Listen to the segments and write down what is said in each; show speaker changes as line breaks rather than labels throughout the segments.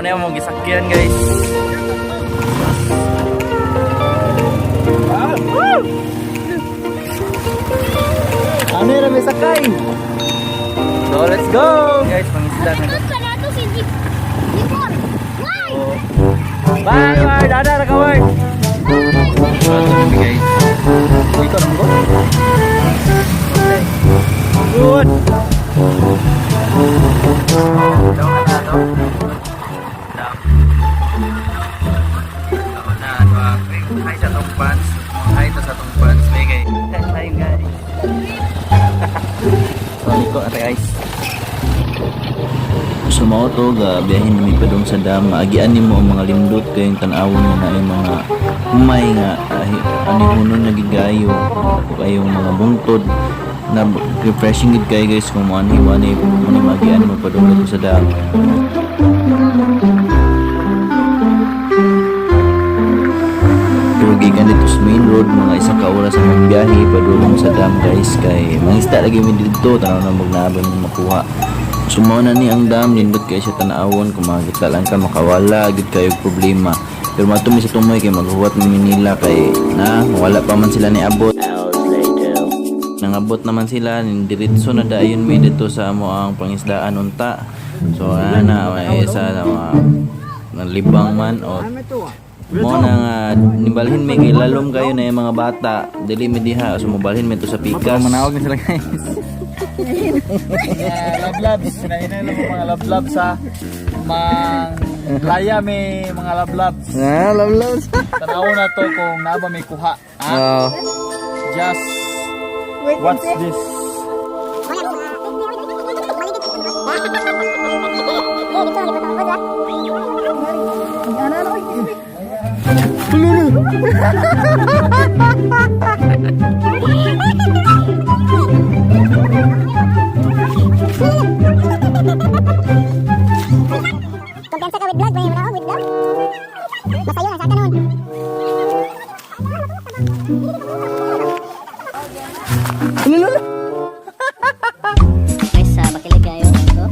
Ano yung mga gisakyan, guys? Ano yung may sakay? So let's go! Guys, pangisda na.
Likod pa nato si Jeep. Jipor. Why?
Bye, Ward! Ada na ka, Ward! Bye, guys. Ikaw naman ko? Okay. Good! Hi sa tong fans. Hi to sa tong fans. May guys. Hi guys. So, liko na guys.
So mao to ga biyahin mi padung sa dam, maagian nimo ang mga lindot kayong tan-awon nga naay mga humay nga anihunon na gid kaayo o kayong mga bungtod na refreshing gid kayo, guys, kung mo ani mo ni maagian mo padung dito sa dam. Pero gikan dito sa main road, mga isa ka oras ang biyahe padulong sa dam, guys, kay mangisda lagi mi didto, tanaw na magnaabay mo makuha. So mao na ni ang dam, nindot kay siya tan-awon kung makakita lang ka makawala gid kayo problema. Pero mato mi sa tumoy kay maghuwat mi nila kay na wala pa man sila ni abot. Nangabot naman sila, diretso na dayon mi dito sa amo ang pangisdaan unta. So ana may isa na mga nalibang man o mo na nga nibalhin mi kay lalom kayo na yung mga bata dili mi diha, so mobalhin mi to sa pikas.
Manawag na sila, guys.
Yeah, love loves. Sinainay lang mga love loves ha. Mang laya may mga love loves.
Ah, love loves.
Tanaw na to kung naba may kuha. Ha?
Oh.
Just what's this?
Kumpiyansa ka with vlog, may mga with vlog. Masayo na sa kanon.
Guys, sa pakilig kayo. Ito.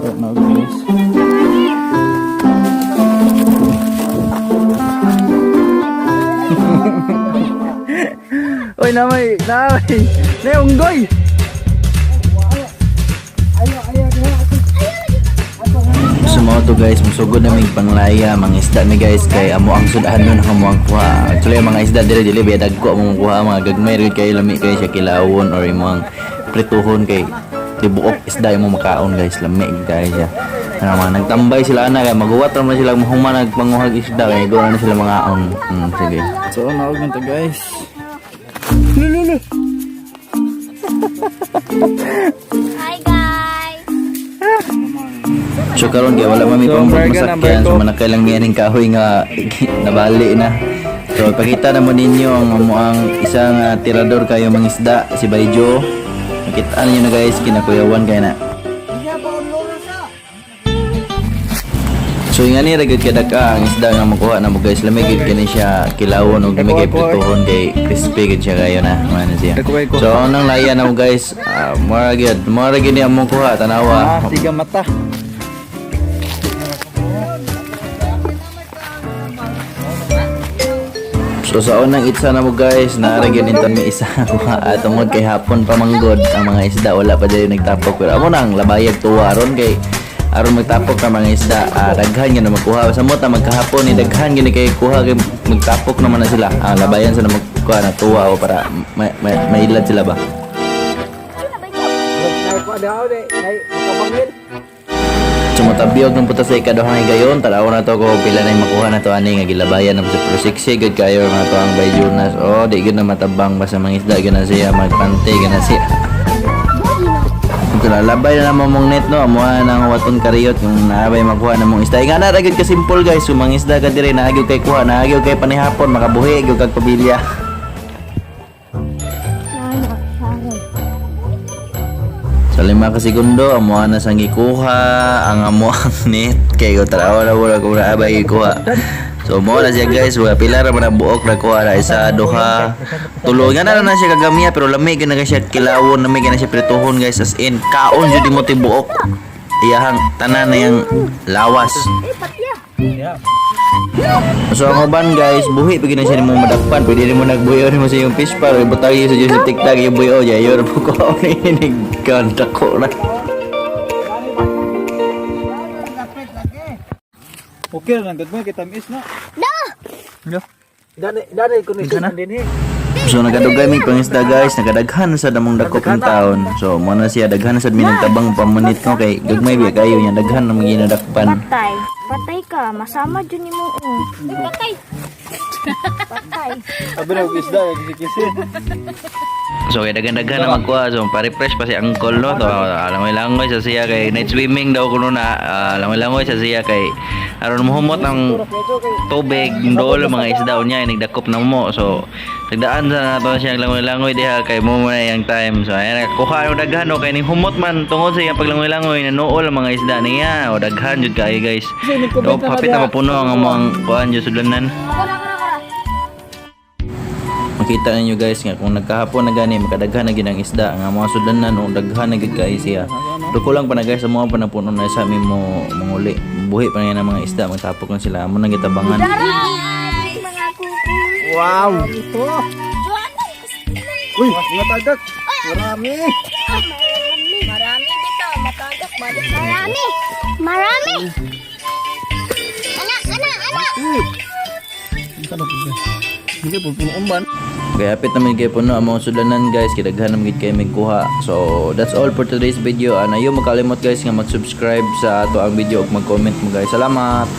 So, now guys. Oy, namay, namay. Nay unggoy.
So mao to, guys, musugod na mig panglaya, mangisda mi, guys, kay amo ang sudahan nun ang amo ang kuha. Actually ang mga isda diri dili biya dagko among kuha, mga gagmay ra gyud kayo, lami kayo siya kilawon or imo ang prituhon kay tibuok isda imo makaon, guys, lami gyud kayo siya. Ano mga nagtambay sila ana kay maguwat ra man sila mahuman nagpanguhag isda kay doon na sila mangaon. Sige.
So, nawag na to, guys.
Hi guys.
So karon kay wala man mi
So,
pang
burger number
masakyan, so
two.
manakay lang mi aning kahoy nga nabali na. So pakita na mo ninyo ang amo ang isang tirador kayo mangisda si Bayjo. Makita ninyo na, guys, kinakuyawan kay na. So nga ni ra gyud kadaka ang isda nga makuha na mo, guys, lami gyud kini siya kilawon ug lami kay prituhon kay crispy gyud siya kayo na man siya. So ang nang laya na mo, guys, mura gyud, mura gyud ni among kuha, tanawa.
Ah, siga mata.
So sa unang itsa na mo, guys, naaragyan intan may isa at tungod kay hapon pa manggod ang mga isda wala pa diri nagtapok, pero amo nang labayag tuwa ron kay aron magtapok ang mga isda, daghan gyud na magkuha sa mota magkahapon ni daghan gyud ni kay kuha kay magtapok naman na sila, labayan sa na magkuha na tuwa o para mailad sila ba. Sumutabyog ng puta sa ikaduhang higayon, tanaw na to ko pila na yung makuha na to ani nga gilabayan na sa pero sexy good kayo mga to ang by Jonas. Oh, di gud na matabang basta mangisda gud na siya magpante gud na siya. Ito lalabay na naman mong net no, amuha na ang waton kariyot kung naabay makuha na mong isda. Nga na ra gyud ka simple, guys, kung mangisda ka diri naa gyud kay kuha, naa gyud kay panihapon makabuhi gyud kag pamilya. So Sa 5 ka segundo, amo na sang gikuha ang amo ang net kay ko tarawa na wala ko na abay gikuha. So mo na siya, guys, mga pila ra man ang buok na kuha na isa, duha, tulo. Nga na na siya kagamiya pero lami gyud na siya kilawon, lami gyud na siya prituhon, guys, as in kaon jud mo tibuok. Iyahang tanan na yang lawas. So ang uban, guys, buhi pag na siya nimo madakpan, pwede nimo nagbuyo nimo sa iyong fish par, ibutang sa sa TikTok yung buyo, jayor po ko ni nagkanta ko na.
Okay lang gud mo kita miss na.
Dani dani ko ni din eh.
So nagadugay mi pangisda, guys, nagadaghan sa damong dakop ng taon. So mo na siya daghan sad mi nagtabang pamunit ko kay gagmay biya kayo nya daghan na mga ginadakpan.
Patay. Patay ka. Masama dyan yung Patay. Patay.
Abi na og isda kisi-kisi.
So kay daghan-daghan na magkuha, so pa-refresh pa si uncle, no. To langoy-langoy sa siya kay night swimming daw kuno na, langoy-langoy sa siya kay aron mohumot ang tubig dool mga isda unya nagdakop na mo. So tagdaan sa nato siya langoy-langoy diha kay mo man yang time. So ayan kuha og daghan no kay ning humot man tungod sa iyang paglangoy-langoy nanuol ang mga isda niya o daghan jud kaayo, guys. So hapit na mapuno ang among kuan jud sudlanan. Makita ninyo, guys, nga kung nagkahapon na gani makadaghan na gid ang isda nga mga sudlanan o daghan na gid kaayo siya. Pero kulang pa na, guys, sa mga panapuno na sa amin mo manguli. Buhi pa na yan ang mga isda magtapok na sila amo nang gitabangan.
Mga kuku.
Wow.
Ito. Uy, mga tagak. Marami.
Marami dito. Matagak.
Marami! Marami! Anak, anak, anak!
Hindi po puno.
Kaya hapit naman kay puno ang mga sudlanan, guys, kay daghan naman gid kay may kuha. So that's all for today's video. Ayaw makalimot, guys, nga mag-subscribe sa ato ang video ug mag-comment mo, guys. Salamat.